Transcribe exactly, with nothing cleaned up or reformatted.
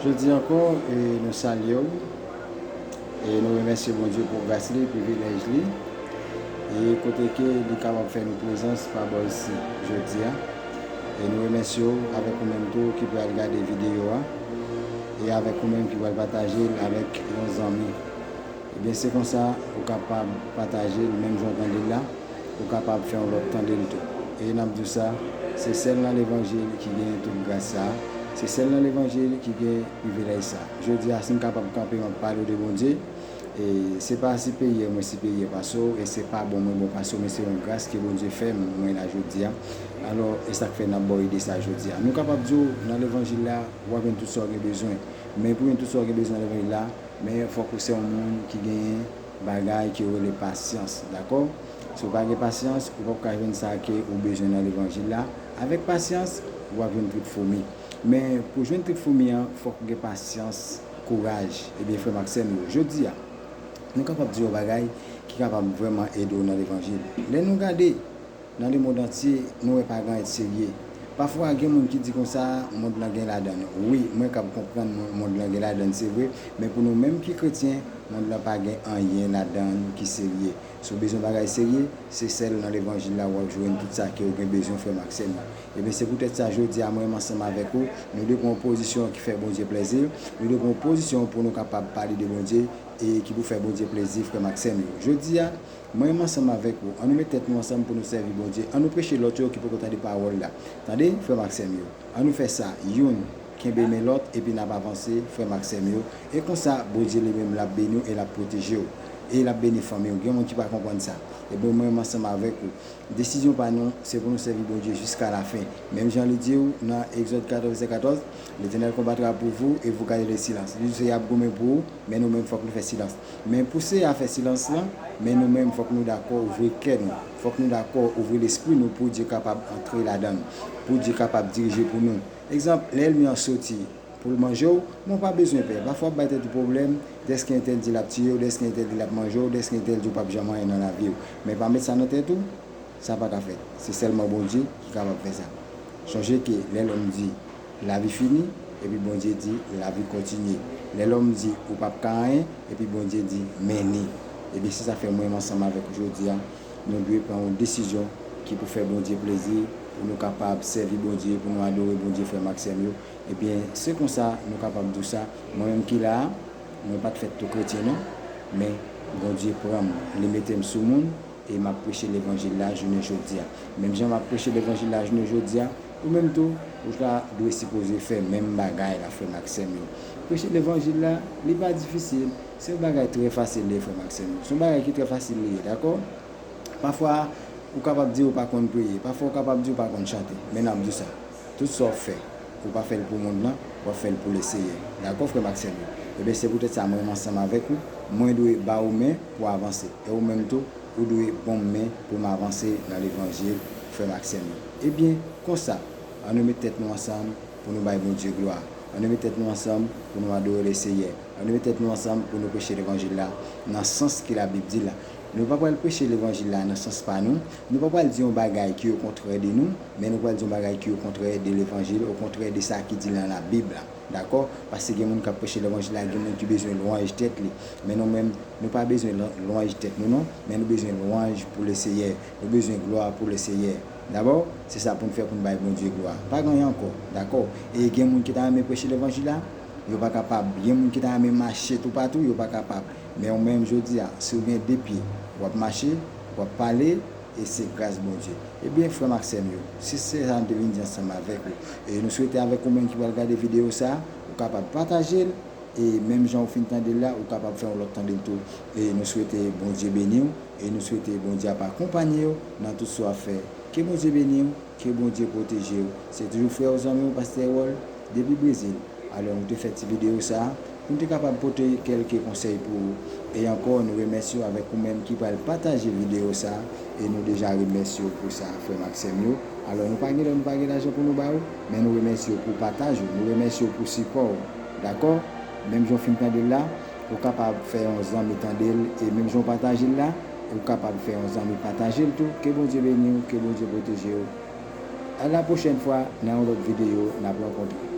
Jodi ankò, e, nou salye w, e nou remèsye Bondye pou gras li, privilèj li, e kote ke li kapab fè nou prezans pa bò isi jodi a. E nou remèsye w avèk ou menm tou ki pral gade videyo a, e avèk ou menm ki pral pataje l avèk yon zanmi. Ebyen, se konsa ou kapab pataje l, menm jan w tande l la, ou kapab fè yon lòt tande l tou. E n ap di w sa, se sèl nan levanjil ki gen tout gras sa a, se sèl nan levanjil ki gen privilèj sa a. Jodi a, si m kapab kanpe, m ap pale w de Bondye. E se pa siperyè mwen siperyè pase w, e se pa bon mwen bon pase w, men se yon gras ke Bondye fè m, mwen la jodi a. Alò, e sa k fè n ap ba w ide sa a jodi a. Nou kapab di w, nan levanjil la, w ap jwenn tout sa w gen bezwen. Men pou jwenn tout sa w gen bezwen nan levanjil la, men fòk ou se yon moun ki genyen bagay ke yo rele pasyans, dakò? Si w pa gen pasyans, ou p ap ka jwenn sa ke ou bezwen nan levanjil la. Avèk pasyans, w ap jwenn trik foumi. Men pou jwenn trik foumi an, fòk ou gen pasyans, kouraj. Ebyen, frè m ak sè m yo, jodi a, nou kapab di yon bagay ki kapab vrèman ede w nan levanjil. Lè nou gade nan lemonn antye, nou wè pa gen anyen serye. Pafwa, gen moun ki di konsa, mond lan gen ladann. Wi, mwen kab konprann mon- mond lan gen ladann, se vre, men pou nou menm ki kretyen, mond lan pa gen anyen ladann ki serye. Si w bezwen bagay serye, se sèl nan levanjil la w ap jwenn tout sa ke w gen bezwen, frè m ak sè m yo. Ebyen, se poutèt sa, jodi a, mwen menm ansanm avèk ou, nou dwe pran yon pozisyon ki fè Bondye plezi, nou dwe pran yon pozisyon pou nou kapab pale de Bondye e ki pou fè Bondye plezi, frè m ak sè m yo. Jodi a, mwen menm ansanm avèk ou, ann nou met tèt nou ansanm pou nou sèvi Bondye, ann nou preche lòt yo ki poko tande pawòl la. Tande, frè m ak sè m yo, ann nou fè sa, youn kenbe men lòt, epi n ap avanse, frè m ak sè m yo, e konsa, Bondye li menm l ap beni w e l ap pwoteje w, e l ap beni fanmi w. Gen moun ki pa konprann sa. Ebyen, mwen menm ansanm avèk ou, desizyon pa nou, se pou nou sèvi Bondye jiska lafen. Menm jan li di w nan Egzòd katòz, vèsè katòz, L'Éternel combattra pour vous et vous garderez le silence. Li di w se y ap goumen pou ou, men nou menm fòk nou fè silans. Men pou Seyè a fè silans lan, men nou menm fòk nou dakò ouvri kè nou. Fòk nou dakò ouvri lespri nou pou Dye kapab antre ladan n, pou Dye kapab dirije pou nou. Egzanp, lè ènmi an soti pou l manje w, men w pa bezwen pè. Pafwa w ap bay tèt ou pwoblèm, dèske entèl di l ap tiye w, dèske entèl di l ap manje w, dèske entèl di w p ap janm anyen nan lavi w. Men pa met sa nan tèt ou, sa pa ka fèt. Se sèlman Bondye ki kapab fè sa. Sonje ke lè lòm di, "La vie finie," epi Bondye di, "La vie continue." Lè lòm di, "Ou p ap ka anyen," epi Bondye di, "Men ni." Ebyen, se sa fè mwen menm ansanm avèk ou jodi a, nou dwe pran yon desizyon ki pou fè Bondye plezi, pou nou kapab sèvi Bondye, pou nou adore Bondye, frè m ak sè m yo. Ebyen, se konsa nou kapab di w sa. Mwen menm ki la a, mwen pa t fèt tou kretyen non, men Bondye pran m, li mete m sou moun, e m ap preche levanjil la jounen jodi a. Menm jan m ap preche levanjil la jounen jodi a, ou menm tou, ou ta dwe sipoze fè menm bagay la, frè m ak sè m yo. Preche levanjil la, li pa difisil, se yon bagay trè fasil li ye, frè m ak sè m yo. Se yon bagay ki trè fasil li ye, dakò? Pafwa, ou kapab di ou pa konn priye. Pafwa, ou kapab di ou pa konn chante. Men n ap di w sa, tout sa w fè, ou pa fè l pou mond lan, w ap fè l pou Leseyè. Dakò, frè m ak sè m yo? Ebyen, se poutèt sa, mwen menm ansanm avèk ou, mwen dwe ba ou men pou avanse. E ou menm tou, ou dwe ban m men pou m avanse nan levanjil, frè m ak sè m yo. Ebyen, konsa, ann nou met tèt nou ansanm pou nou bay Bondye glwa. Ann nou met tèt nou ansanm pou nou adore Leseyè. Ann nou met tèt nou ansanm pou nou preche levanjil la nan sans ke Labib di la. Nou pa pral preche levanjil la nan sans pa nou. Nou pa pral di yon bagay ki okontrè de nou, men nou pral di yon bagay ki okontrè de levanjil, okontrè de sa ki di nan Labib la. Dakò? Paske gen moun k ap preche levanjil la, gen moun ki bezwen lwanj tèt li. Men nou menm, nou pa bezwen lwan- lwanj tèt nou non, men nou bezwen lwanj pou Leseyè. Nou bezwen glwa pou Leseyè. Dabò, se sa pou n fè pou n bay Bondye glwa. Pa gen anyen ankò, dakò? E gen moun ki ta renmen preche levanjil la, yo pa kapab. Gen moun ki ta renmen mache toupatou, yo pa kapab. Men ou menm jodi a, si w gen de pye, w ap mache, w ap pale, e se gras Bondye. Ebyen, frè m ak sè m yo, se sa n te vin di ansanm avèk ou. E nou swete avèk ou menm ki pral gade videyo sa a, ou kapab pataje l, e menm jan ou fin tande l la, ou kapab fè yon lòt tande l tou. E nou swete Bondye beni w, e nou swete Bondye ap akonpanye w nan tout sa w ap fè. Ke Bondye beni w, ke Bondye pwoteje w. Se toujou frè w, zanmi w, pastè Erol, depi Brezil. Alò, nou te fè ti videyo sa a pou n te kapab pote kèlke konsèy pou ou. E ankò, nou remèsye w avèk ou menm ki pral pataje videyo sa a, e nou deja remèsye w pou sa, frè m ak sè m yo. Alò, nou pa gen lò, nou pa gen lajan pou nou ba ou, men nou remèsye w pou pataj ou, nou remèsye w pou sipò w. Dakò? Menm jan w fin tande l la, ou kapab fè yon zanmi tande l, e menm jan w pataje l la, ou kapab fè yon zanmi pataje l tou. Ke Bondye beni w, ke Bondye pwoteje w. A la pwochèn fwa, nan yon lòt videyo, n ap rankontre.